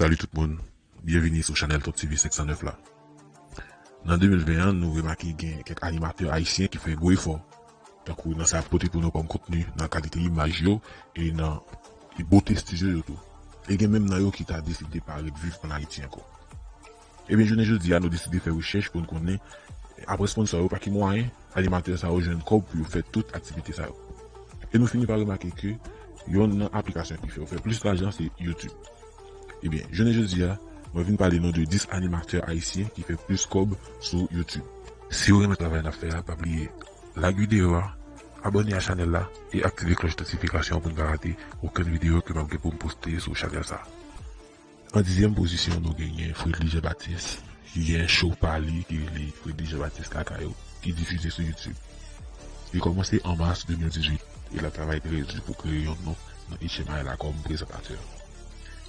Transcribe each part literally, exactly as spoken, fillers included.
Salut tout moun, byenvini sou chanèl Top T V senk san nèf la. Nan de mil ven an, nou remake gen kèk animatè ayisyen ki fè gwo efò, tankou nan sa y ap pote pou nou kòm kontni, nan kalite imaj yo, e nan bote estidyo yo tou. E gen menm nan yo ki ta deside pa ret viv ann Ayiti ankò. Ebyen, jounen jodi a, nou deside fè rechèch pou n konnen, apre sponsò yo, pa ki mwayen animatè sa yo jwenn kòb pou yo fè tout aktivite sa yo. E nou fini pa remake ke yonn nan aplikasyon ki fè yo fè plis lajan se YouTube. Ebyen, jounen jodi a, mwen vin pale nou de dis animatè ayisyen ki fè plis kòb sou YouTube. Si w renmen travay n ap fè a, pa bliye like videyo a, abòne a chanèl la e aktive klòch notifikasyon pou n pa rate okenn videyo ke m ap gen pou m poste sou chanèl sa. An dizyèm pozisyon, nou genyen Fredly Jean Baptiste, ki gen show pa li, ki rele Fredly Jean Baptiste Lakay ou, ki difize sou YouTube. Li kòmanse an mas de mil dizuit, e l ap travay trè di pou kreye yon non nan H M I la kòm prezantatè.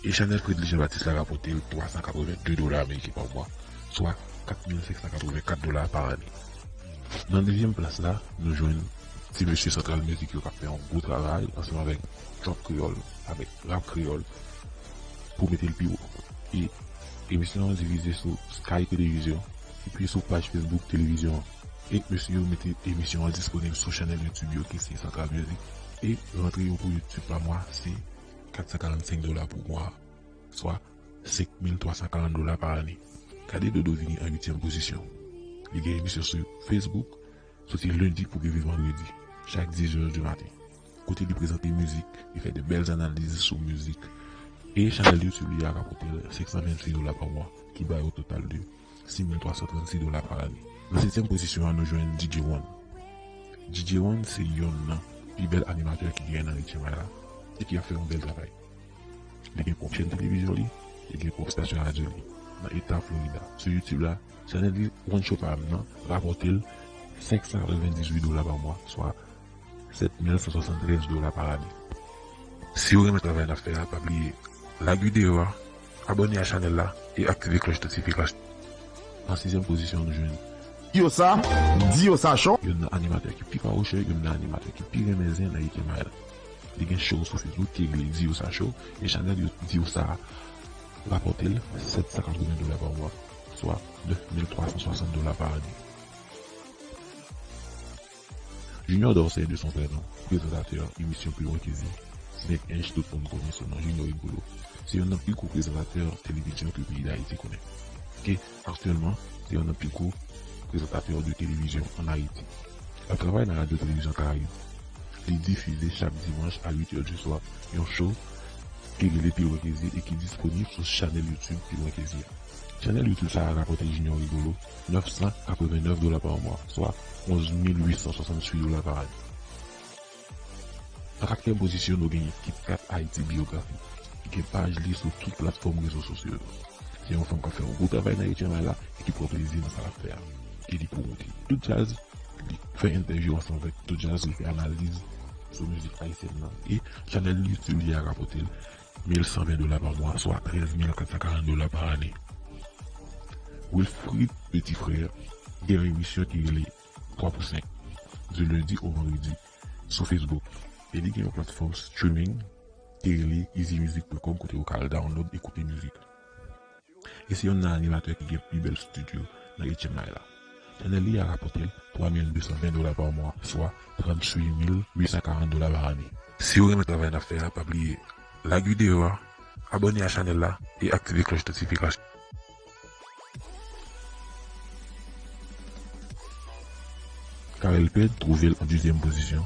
E chanèl Fredly Jean Baptiste la rapòte l twa san katreven de dola ameriken pa mwa, swa kat mil senk san katreven kat dola pa ane. Nan dezyèm plas la, nou jwenn ti mesye Central Music yo k ap fè yon gwo travay ansanm avèk Trap Kreyòl, avèk Rap Kreyòl, pou mete l pi wo. E emisyon an difize sou Sky Television, epi sou paj Facebook televizyon an. E mesye yo mete emisyon an disponib sou chanèl YouTube yo ki se Central Music. E rantre yo pou YouTube pa mwa se kat san karannsenk dola pou mwa, swa senk mil twa san karant dola pa ane. Gade Dodo vini an uityèm pozisyon. Li gen emisyon sou Facebook, soti lendi pou rive vandredi, chak diz è di maten, kote li prezante mizik, li fè de bèl analiz sou mizik. E chanèl YouTube li a rapòte l senk san vennsis dola pa mwa, ki bay yon total de sis mil twa san trannsis dola pa ane. Nan setyèm pozisyon an, nou jwenn D J One. D J One se yonn nan pi bèl animatè ki genyen nan H M I la, e ki ap fè yon bèl travay. Li gen pwòp chèn televizyon li, li gen pwòp estasyon radyo li, nan eta Florida. Sou YouTube la, chanèl li One Show pa m nan rapòte l senk san katrevendizuit dola pa mwa, swa sèt mil san swasanntrèz dola pa ane. Si w renmen travay n ap fè a, pa bliye like videyo a, abòne a chanèl la e aktive klòch notifikasyon. An sizyèm pozisyon, nou jwenn Diosa, Diosa Show. Youn nan animatè ki pi fawouchè, youn nan animatè ki pi renmen zen nan H M I la. Li gen show sou Facebook ki rele Diosa Show, e chanèl yo Diosa a rapòte l sèt san katreven dola pa mwa, swa nèf mil twa san swasant dola pa ane. Junior Dorcé de son vrè non, prezantatè emisyon Pi Lwen Ke Zye, Snake Ench, tout moun konnen sou non Junior Rigolo. Se youn nan pi gwo prezantatè televizyon ke peyi Dayiti konnen. Ke aktyèlman, se youn nan pi gwo prezantatè de televizyon ann Ayiti. L ap travay nan Radyo Televizyon Karayib. Li difize chak dimanch a uit è di swa yon show ki rele Pi Lwen Ke Zye e ki disponib sou chanèl YouTube Pi Lwen Ke Zye. Chanèl YouTube sa a rapòte Junior Rigolo nèf san katrevennèf dola pa mwa, swa onz mil uit san swasanntuit dola pa ane. Nan katriyèm pozisyon, nou genyen Kit Kat Haïti Biographie, ki gen paj li sou tout platfòm rezo sosyo yo. Se yon fanm k ap fè yon gwo travay nan H M I la e ki pran plezi nan sa l ap fè a. E li pwomoti tout djaz, li fè entèvyou ansanm avèk tout djaz, li fè analiz sou mizik ayisyèn nan. E chanèl YouTube li a rapòte l mil san ven dola pa mwa, swa trèz mil kat san karant dola pa ane. Wilfrid Petit Frère gen yon emisyon ki rele twa pou senk, di lendi o vandredi, sou Facebook. E li gen yon platfòm streaming ki rele easymusic point com kote ou ka al download e koute mizik. E se youn nan animatè ki gen pi bèl estidyo nan H M I la. Chanèl li a rapòte l twa mil de san ven dola pa mwa, swa tranntuit mil uit san karant dola pa ane. Si w renmen travay n ap fè a, pa bliye like videyo a, abòne a chanèl la e aktive klòch notifikasyon. Carel Ped twouve l an dizyèm pozisyon,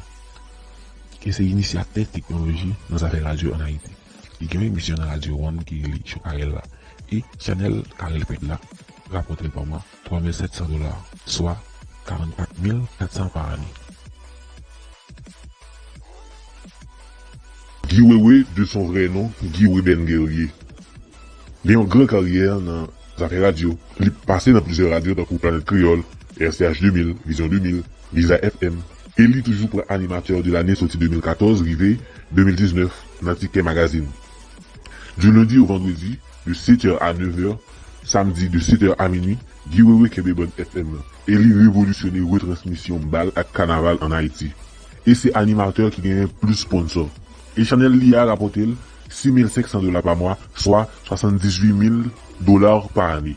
ki se inisyatè teknoloji nan zafè radyo ann Ayiti. Li gen yon emisyon nan Radyo One ki rele Show Carel la. E chanèl Carel Ped la rapòte l pa mwa twa mil sèt san dola, swa karannkat mil kat san pa ane. Guy Wewe, de son vrai nom, Guy Weben Guerrier. Li gen yon gran karyè nan zafè radyo. Li pase nan plizyè radyo tankou Planèt Kreyòl, R C H de mil, Vizyon de mil, Viza F M. E li toujou pran Animateur de l'année soti de mil katòz rive de mil diznèf nan Ticket Magazine. Du lundi au vendredi, de sept heures à neuf heures, samdi de sept heures à minuit, Guy Wewe kenbe bann F M nan. E li revolisyone retransmisyon bal ak kanaval ann Ayiti. E se animatè ki genyen plis sponsò. E chanèl li a rapòte l sis mil senk san dola pa mwa, swa swasanndizuit mil dola pa ane.